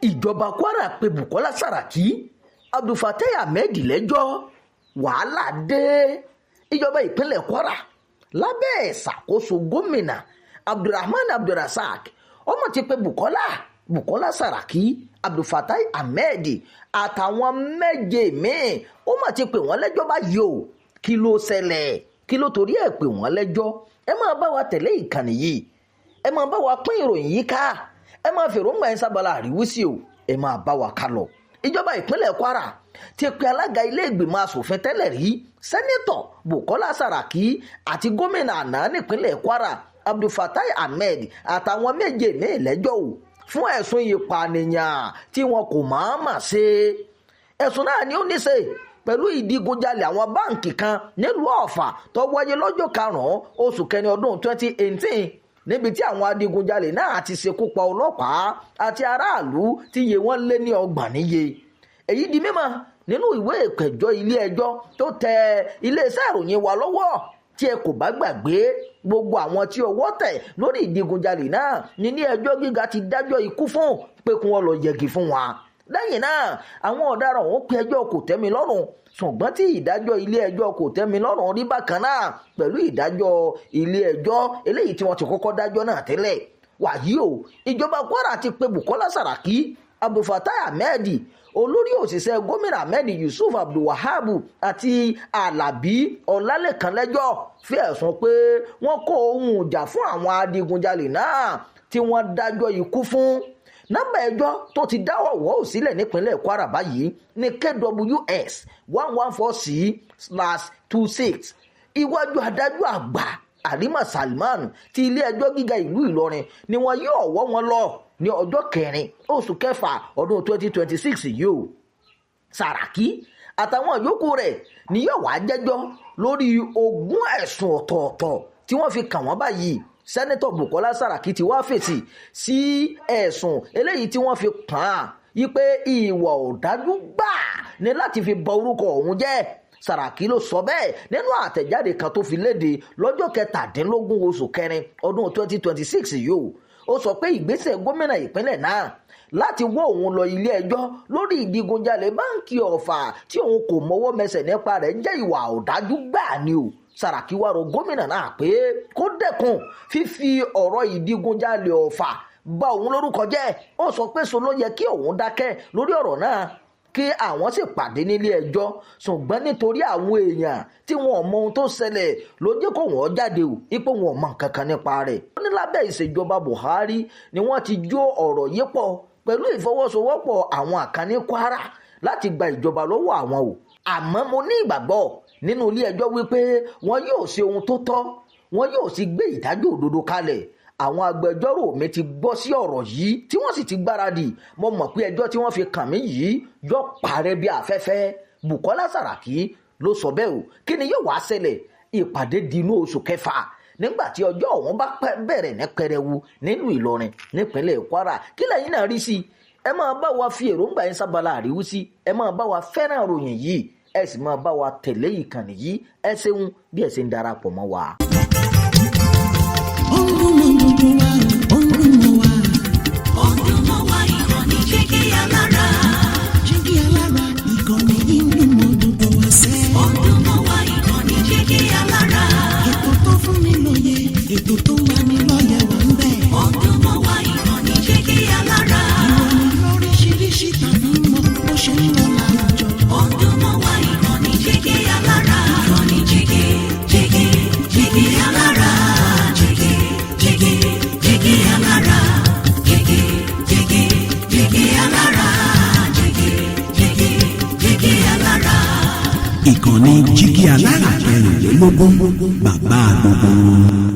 Ìjọba Kwara pé Bukola Saraki, Abdulfatai Ahmed lẹ́jọ́, wàhálà dé. Ìjọba ìpínlẹ̀ Kwara lábẹ́ ìṣàkóso gómìnà Abdulrahman Abdulrasaq ọmọ ti pé Bukola Saraki, Abdulfatai Ahmed àtàwọn méje míín, ó mà ti pè wọ́n lẹ́jọ́ báyìí o. Kí ló ṣẹlẹ̀? Kí ló torí ẹ̀ pè wọ́n lẹ́jọ́? Ẹ máa bá wa tẹ̀lé ìkànnì yìí, ẹ máa bá wa pín ìròyìn yìí ká, ẹ máa fèròǹgbà yín sábàlá àríwísí o, ẹ máa bá wa ká lọ. Ìjọba ìpínlẹ̀ Kwara ti pe alága ilé ìgbìmọ̀ asòfin tẹ́lẹ̀ rí, Sẹ́nẹ́tọ̀ Bukola Saraki, àti gómìnà àná nípínlẹ̀ Kwara, Abdulfatai Ahmed, àtàwọn méje míì lẹ́jọ́ o fún ẹ̀sùn ìpànìyàn tí wọn kò máa mà ṣe. Ẹ̀sùn náà ni ó ní ṣe pẹ̀lú ìdigunjalè àwọn báǹkì kan nílùú Ọ̀fà tó wáyé lọ́jọ́ 5 oṣù kẹrin ọdún 2018, níbi tí àwọn adigunjalè náà ti ṣekú pa ọlọ́pàá àti aráàlú tí iye wọn lé ní 30 níye. Èyí di mímọ̀ nínú ìwé ìpẹ̀jọ́ ilé ẹjọ́ tó tẹ iléeṣẹ́ ìròyìn wa lọ́wọ́. Tí ẹ kò bá gbàgbé, gbogbo àwọn tí ọwọ́ tẹ̀ lórí ìdigunjalè náà ní ilé ẹjọ́ gíga ti dájọ́ ikú fún pé kí wọ́n lọ yẹgi fún wa. Lẹ́yìn náà, àwọn ọ̀daràn ọ̀hún pe ẹjọ́ kò tẹ́mi lọ́rùn, ṣùgbọ́n tí ìdájọ́ ilé ẹjọ́ kò tẹ́mi lọ́rùn rí bákan náà pẹ̀lú ìdájọ́ ilé ẹjọ́ eléyìí tí wọ́n ti kọ́kọ́ dájọ́ náà tẹ́lẹ̀. Wàyí o, ìjọba Kwara ti pe Bukola Saraki, Abdulfatai Ahmed, olórí òṣìṣẹ́ gómìnà Ahmed Yusuf Abdulwahab àti Alabi Ọlálẹ́kan lẹ́jọ́ fi ẹ̀sùn pé wọ́n kó ohun ìjà fún àwọn adigunjalè náà tí wọ́n dájọ́ ikú fún. Nọ́mbà ẹjọ́ tó ti dá ọ̀wọ́ sílẹ̀ nípínlẹ̀ Kwara báyìí ní KWS 114C/26. Iwájú adájọ́ àgbà Halima Salman ti ilé ẹjọ́ gíga ìlú Ìlọrin ni wọn yóò wọ́ wọn lọ ní ọjọ́ 4 oṣù kẹfà ọdún 2026 yìí o. Sàràkí àtàwọn yòókù rẹ̀ ni yóò wá jẹ́jọ́ lórí 20 ẹ̀sùn ọ̀tọ̀ọ̀tọ̀ tí wọ́n fi kàn wọ́n báyìí. Sẹ́nẹ́tọ̀ Bukola Saraki ti wá fèsì sí ẹ̀sùn eléyìí tí wọ́n fi kàn án yí pé ìwà ọ̀dájú gbà ní láti fi ba orúkọ òun jẹ́. Sàràkí ló sọ bẹ́ẹ̀ nínú àtẹ̀jáde kan tó fi léde lọ́jọ́ 17 oṣù kẹrin ọdún 2026 yìí o. Ó sọ pé ìgbésẹ̀ gómìnà ìpínlẹ̀ náà láti wọ́ òun lọ ilé ẹjọ́ lórí ìdigunjalè báǹkì Ọ̀fà tí òun kò mọwọ́ mẹsẹ̀ nípa rẹ̀ jẹ́ ìwà ọ̀dájú gbà ni o. Sàràkí wá rọ gómìnà náà pé kó dẹ́kun fífi ọ̀rọ̀ ìdigunjalè Ọ̀fà bà òun lórúkọ jẹ́. Ó sọ pé so ló yẹ kí òun dákẹ́ lórí ọ̀rọ̀ náà, kí àwọn sì pàdé nílé ẹjọ́, ṣùgbọ́n nítorí àwọn èèyàn tí wọn ò mọ ohun tó ṣẹlẹ̀ ló jẹ́ kó wọ́n jáde o, ipò wọn ò mọ nǹkan kan nípa rẹ̀. Ó ní lábẹ́ ìṣèjọba Buhari ni wọ́n ti jó ọ̀rọ̀ yìí pọ̀ pẹ̀lú ìfọwọ́sowọ́pọ̀ àwọn àkànní Kwara láti gba ìjọba lọ́wọ́ àwọn o. Àmọ́ mo ní ìgbàgbọ́ nínú ilé ẹjọ́ wípé wọn yóò ṣe ohun tó tọ́, wọn yóò sì gbé ìdájọ́ òdodo kalẹ̀. Àwọn agbẹjọ́rò mi ti gbọ́ sí ọ̀rọ̀ yìí tí wọ́n sì ti gbáradì. Mo mọ̀ pé ẹjọ́ tí wọ́n fi kàn mí yìí yọ parẹ́ bí afẹ́fẹ́. Bukola Saraki ló sọ bẹ́ẹ̀ o. Kí ni yóò wá ṣẹlẹ̀? Ìpàdé di inú oṣù kẹfà nígbà tí ọjọ́ ọ̀hún bá bẹ̀rẹ̀ ní pẹrẹwu nílùú Ìlọrin nípínlẹ̀ Kwara. Kí lẹ́yìn náà rí sí i? Ẹ máa bá wa fi èròǹgbà yín sábàlá àríwísí, ẹ máa bá wa fẹ́ràn ròyìn yìí, ẹ sì máa bá wa tẹ̀lé ìkànnì yìí. Ẹ ṣeun bí ẹ ṣe ń darapọ̀ mọ́ wa. Ó ń dún mọ́ gbogbo wa, ó ń dún mọ́ wa. Ó ń dún mọ́ wa, ìkànnì Jígí Alára. Jígí Alára, ìkànnì yìí ń dún mọ́ gbogbo wa sẹ́. Ó ń dún mọ́ wa, ìkànnì Jígí Alára. Ètò tó fún ni lóye, ètò tó ń lani lọ́yẹ̀ wà ń bẹ̀. Ó ń dún mọ́ wa, ìkànnì Jígí Alára. Ìròyìn lóríṣiríṣi tàbí mọ́ bó ṣe ń lọ láwùjọ. Ó ń dún mọ́ wa, ìkànnì Jígí Alára. Ìkànnì Jígí, Jígí, Jígí Alára. Jígí, Jígí, Jígí Alára. Jígí, Jígí, Jígí Alára. Jígí, Jígí, Jígí Alára. Ìkànnì Jígí Alára 24, bàbá gbogbo wọn.